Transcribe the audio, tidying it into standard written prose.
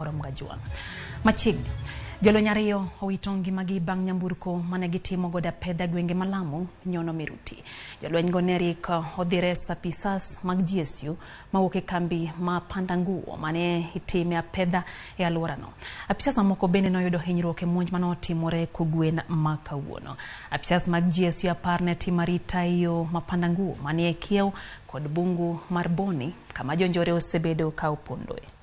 Orom Gajwang'. Machiegni, jolweny ariyo owito ngimagi bang' nyamburko mane gitimo godo apedha gwenge ma Lamu nyono Miruti. Jolweny go ne rik odhi res apisas mag GSU mawuok e kambi ma Pandanguo mane itime apedha e alworano. Apisas mamoko bende noyudo hinyruok e monj mane otimore kogwen ma kawuono. Apisas mag GSU 10 ne timo arita e yo ma Pandanguo manie kiew kod bungu mar Boni kama jonjore osebedo ka opondoe.